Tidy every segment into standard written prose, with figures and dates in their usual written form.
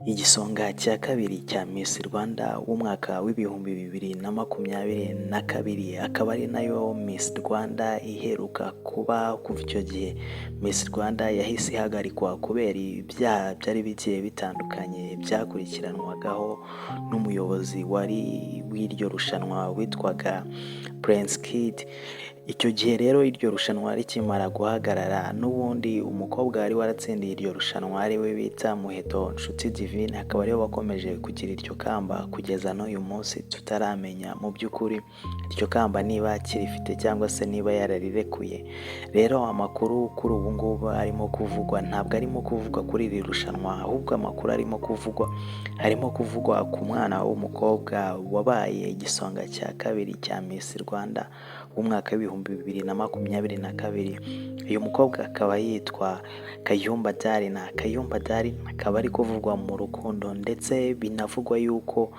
Igisonga cya kabiri cya Miss Rwanda w'umwaka w'2022, akaba ari nayo Miss Rwanda iheruka kuba. Kuva icyo gihe Miss Rwanda yahise ihagarikwa kubera ibyaha byari bigiye bitandukanye byakurikiranwagaho n'umuyobozi wari w'iryo rushanwa witwaga Prince Kid. Icyo gihe rero iryo rushanwa rikimara guhagarara, n'ubundi umukobwa wari waratsindiye iryo rushanwa, ari we bita Muheto Nshuti Divine, akaba ariwe wakomeje kugira iryo kamba kugeza n'uyu munsi tutaramenya mu by'ukuri iryo kamba niba akirifite cyangwa se niba yararirekuye. Rero amakuru kuri ubu ngubu arimo kuvugwa ntabwo arimo kuvugwa kuri iri rushanwa, ahubwo amakuru arimo kuvugwa ku mwana w'umukobwa wabaye igisonga cya kabiri cya Miss Rwanda w'umwaka w'2022. Uyu mukobwa akaba yitwa Kayumba Darina. Kayumba Darina akaba ari kuvugwa mu rukundo, ndetse binavugwa yuko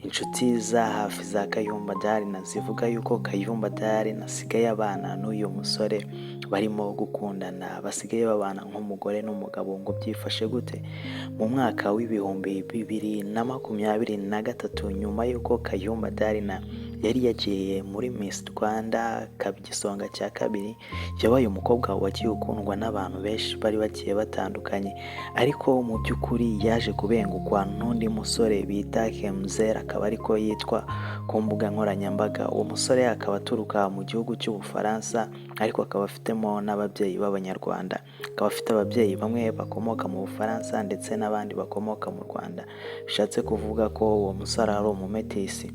inshuti za hafi za Kayumba Darina zivuga yuko Kayumba Darina asigaye abana n'uyu musore barimo gukundana, basigaye babana nk'umugore n'umugabo. Ngo byifashe gute? Mu mwaka w'2023, nyuma y'uko Kayumba Darina yari yagiye muri Miss Rwanda akaba igisonga cya kabiri, yabaye umukobwa wagiye ukundwa n'abantu benshi bari bagiye batandukanye, ariko mu by'ukuri yaje kubengukwa n'undi musore bita Kemzera, akaba ariko yitwa ku mbuga nkoranyambaga. Uwo musore akaba aturuka mu gihugu cy'Ubufaransa, ariko akaba afitemo n'ababyeyi b'Abanyarwanda, akaba afite ababyeyi bamwe bakomoka mu Bufaransa ndetse n'abandi bakomoka mu Rwanda, bishatse kuvuga ko uwo musore ari umumetisi.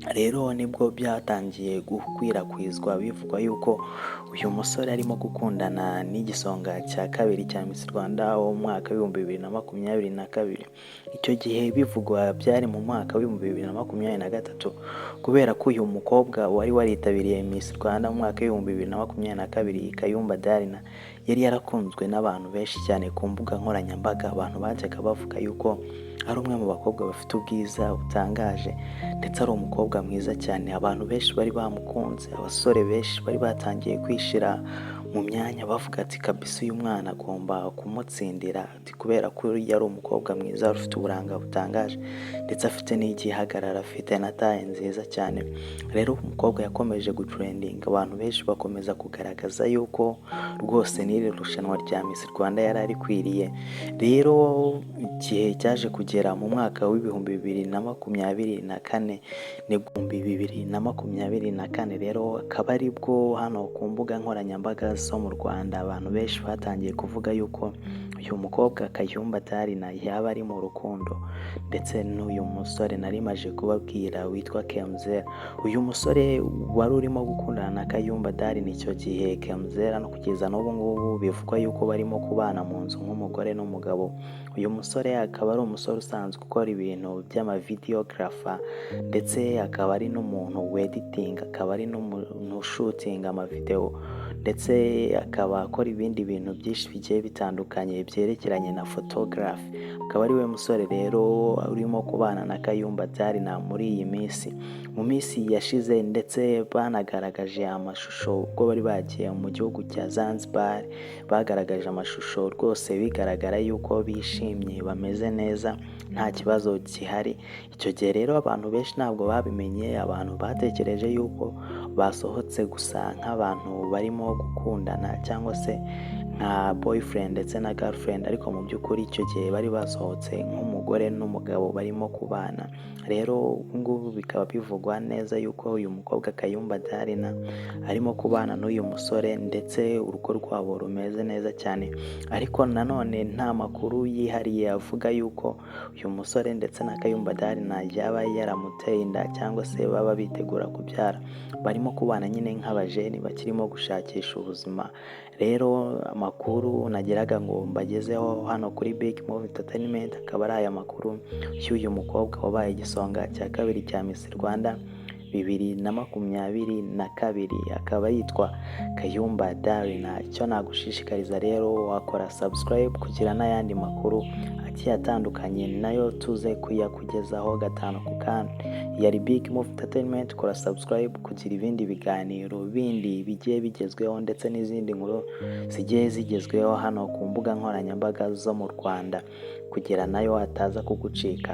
Rero nibwo byatangiye gukwirakwizwa bivugwa yuko uyu musore arimo gukundana n'igisonga cya kabiri cya Miss Rwanda wo mu mwaka w'2022. Icyo gihe bivugwa byari mu mwaka w'2023, kubera ko uyu mukobwa wari waritabiriye Miss Rwanda mu mwaka w'2022, Kayumba Darina, yari yarakunzwe n'abantu benshi cyane ku mbuga nkoranyambaga. Abantu bajyaga bavuga yuko ari umwe mu bakobwa bafite ubwiza butangaje, ndetse ari umukobwa mwiza cyane. Abantu benshi bari bamukunze, abasore benshi bari batangiye kwishyira mu myanya bavuga ati: "Kabisa uyu mwana agomba kumutsindira," ati kubera ko yari umukobwa mwiza ufite uburanga butangaje, ndetse afite n'igihagararo, afite na taille nziza cyane. Rero umukobwa yakomeje gutrendinga, abantu benshi bakomeza kugaragaza yuko rwose n'iri rushanwa rya Miss Rwanda yari arikwiriye. Rero igihe cyaje kugera mu mwaka w'2024, ni 2024 rero akaba aribwo hano ku mbuga nkoranyambaga zo mu Rwanda abantu benshi batangiye kuvuga yuko uyu mukobwa Kayumba Darina yaba ari mu rukundo ndetse n'uyu musore nari maje kubabwira witwa Kemzera. Uyu musore wari urimo gukundana na Kayumba Darina icyo gihe, Kemzera, no kugeza n'ubu ngubu bivugwa yuko barimo kubana mu nzu nk'umugore n'umugabo. Uyu musore akaba ari umusore usanzwe ukora ibintu by'amavideographer, ndetse akaba ari n'umuntu weditinga, akaba ari n'umuntu ushootinga amavideo, ndetse akaba akora ibindi bintu byinshi bigiye bitandukanye byerekeranye na photography. Akaba ari we musore rero urimo kubana na Kayumba Darina muri iyi minsi. Mu minsi yashize ndetse banagaragaje amashusho ubwo bari bagiye mu gihugu cya Zanzibar, bagaragaje amashusho rwose bigaragara yuko bishimye, bameze neza, nta kibazo gihari. Icyo gihe rero abantu benshi ntabwo babimenye, abantu batekereje yuko basohotse gusa nk'abantu barimo gukundana cyangwa se nka boyfriend ndetse na girlfriend, ariko mu by'ukuri icyo gihe bari basohotse nk'umugore n'umugabo barimo kubana. Rero ubu ngubu bikaba bivugwa neza yuko uyu mukobwa Kayumba Darina arimo kubana n'uyu musore, ndetse urugo rwabo rumeze neza cyane. Ariko nanone nta makuru yihariye avuga yuko uyu musore ndetse na Kayumba Darina yaba yaramuteye inda cyangwa se baba bitegura kubyara. Barimo kubana nyine nk'abajeni bakirimo gushakisha ubuzima. Rero amakuru nageraga ngo mbagezeho hano kuri Big Move Entertainment akaba ari aya makuru y'uyu mukobwa wabaye igisonga cya kabiri cya Miss Rwanda 2022, akaba yitwa Kayumba Darina. Icyo nagushishikariza rero, wakora subscribe kugira n'ayandi makuru agiye atandukanye nayo tuze kuyakugezaho gatanu ku kandi. Yari Big Move Entertainment. Kora subscribe kugira ibindi biganiro bindi bigiye bigezweho ndetse n'izindi nkuru zigiye zigezweho hano ku mbuga nkoranyambaga zo mu Rwanda. kugira nayo ataza kugucika.